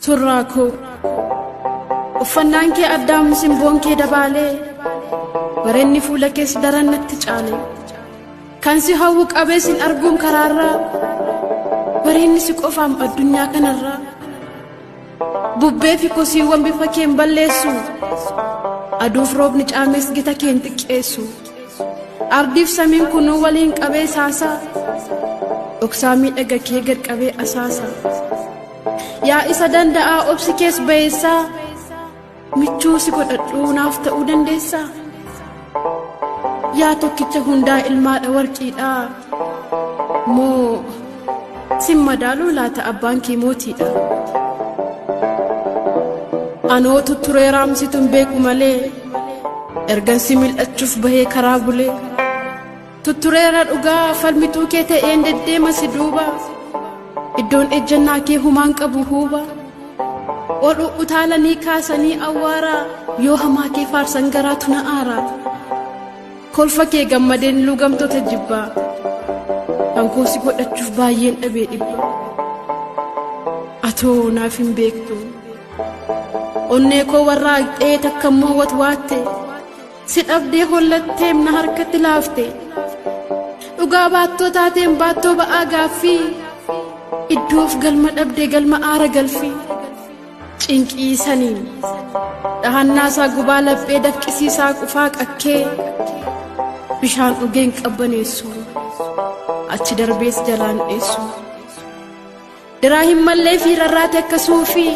Surraa koo uffannaan kee addaam simboon kee dabaalee bareenni fuula kees daran natti caale kan si hawwu qabee sin arguun karaarraa bareenni si qofaam addunyaa kanarraa bubbee fi kosiiwwan bifa keen balleessu aduuf roobni caames gita keen xiqqeessu ardiif samiin kunuu waliin qabee saasaa dhoksaa miidhaga kee gad qabee asaasa. Yaa isa danda'aa obsi kees ba'eessaa michuu si godhadhuu naaf ta'uu dandeessaa. Yaa tokkicha hundaa ilmaadha warqiidhaa moo sin madaaluu laata abbaan kee mootiidha. Anoo tutturee raamsituun beeku malee ergan si mil'achuuf bahee karaa bulee tuttureera dhugaa falmituu kee ta'een deddeema si duuba. Iddoon ejjannaa kee humaan qabu huuba ol utaalanii kaasanii awwaara yoo hamaa kee faarsan garaatu na aara kolfa kee gammadeen lugamtoota jibbaa kan koo si godhachuuf baay'een dhabee dhibba atoo naaf hin beektu onnee koo warraaqxee takka immoo watwaatte si dhabdee hollatteem na harkatti laafte dhugaa baattoo taateen baattoo ba'aa gaaffii. Iddoof galma dhabdee galma aara galfii cinqii saniin dhahannaasaa gubaa laphee dafqisiisaa qufaa qakkee bishaan dhugeen qabbaneessu achi darbees jalaan dheessu diraa hin mallee fi rarraate akka suufii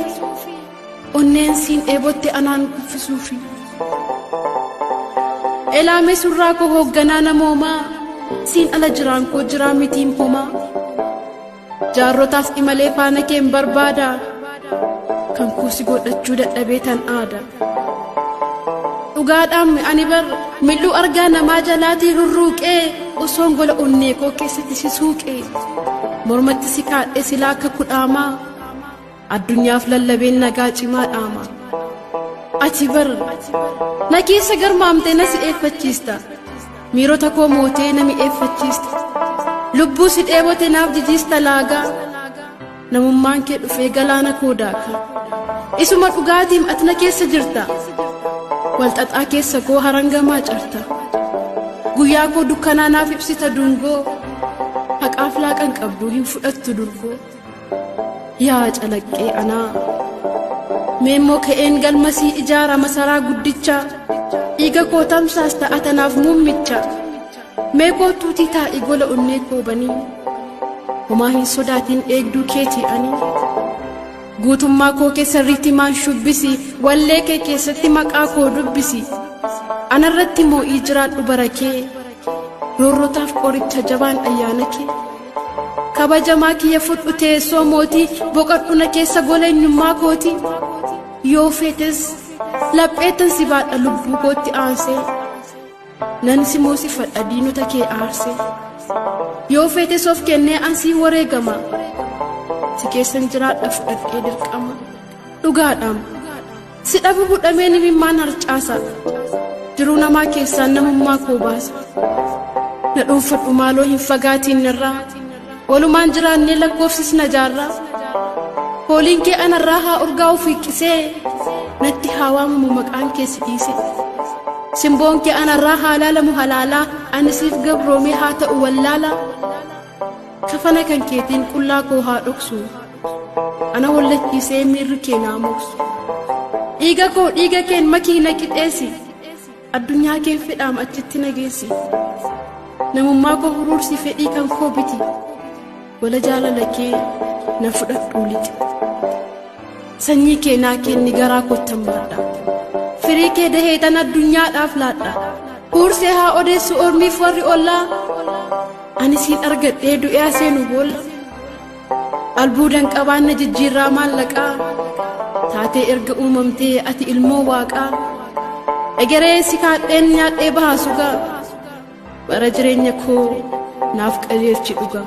onneen siin dheebotte anaan kuffisuufi elaamee surraa koo hoogganaa namoomaa siin ala jiraan koo jiraa mitiin homaa. Jaarrotaas imalee faana keen barbaada kan koo si godhachuu dadhabee tan aada. Dhugaadhaan ani bar mil'uu argaa namaa jalaatii rurruuqee osoon gola onnee koo keessatti si suuqee mormatti si kaadhee silaa akka kudhaamaa addunyaaf lallabeen nagaa cimaa dhaama. Ati bar na keessa garmaamtee na si eeffachiista miirota koo mootee na mi'eeffachiista. Lubbuu si dheebote naaf jijiista laagaa namummaan kee dhufee galaana koo daaka isuma dhugaatiim ati na keessa jirta walxaxaa keessa koo harangamaa carta guyyaa koo dukkanaa naaf ibsita dungoo haqaaf laaqan qabduu hin fudhattu durgoo yaa calaqqee anaa meemmoo ka'een galmasii ijaara masaraa guddicha dhiiga koo tamsaas ta'a tanaaf muummicha. Mee kootuutii taa'ii gola onnee koobanii homaa hin sodaatiin eegduu keetii ani guutummaa koo keessa riitimaan shubbisi wallee kee keessatti maqaa koo dubbisi anarratti moo'ii jiraadhu bara kee roorrotaaf qoricha jabaan ayyaana kee kabajamaa kiyya fudhu teessoo mootii boqodhu na keessa gola eenyummaa kootii yoo feetes lapheetan si baadha lubbuu kootti aansee. Nan si moosifadha diinota kee aarse yoo feetes of kennee ansii wareegama si keessan jiraadha fudhadhee dirqama dhugaadhaam si dhabu budhamee nimimmaan harcaasa jiruu namaa keessaan namummaa koo baasa na dhuunfadhu maaloo hin fagaatiin irraa walumaan jiraannee lakkoofsisna jaarraa hooliin kee anarraa haa urgaa'u fiiqqisee natti haa waamamu maqaan kee si dhiise. Simboon kee anarraa haa laalamu halaalaa ani siif gabroomee haa ta'u wallaalaa kafana kan keetiin qullaa koo haa dhoksu ana wallachiisee miirri kee naa moksu dhiiga koo dhiiga keen makii na qixeessi addunyaa keen fedhaam achitti na geessi namummaa koo huruursi fedhii kan koo biti gola jaalala kee na fudhadhuu lixi sanyii kee naa kenni garaa koottan baadha. Firii kee dahee tan addunyaadhaaf laadha huursee haa odeessu ormiif warri ollaa ani siin argadhee du'ee seenu boolla albuudan qabaanna jijjiirraa maallaqaa taatee erga uumamtee ati ilmoo waaqaa egeree si kaadheen nyaadhee bahaa sugaa bara jireenya koo naaf qajeelchi dhugaa.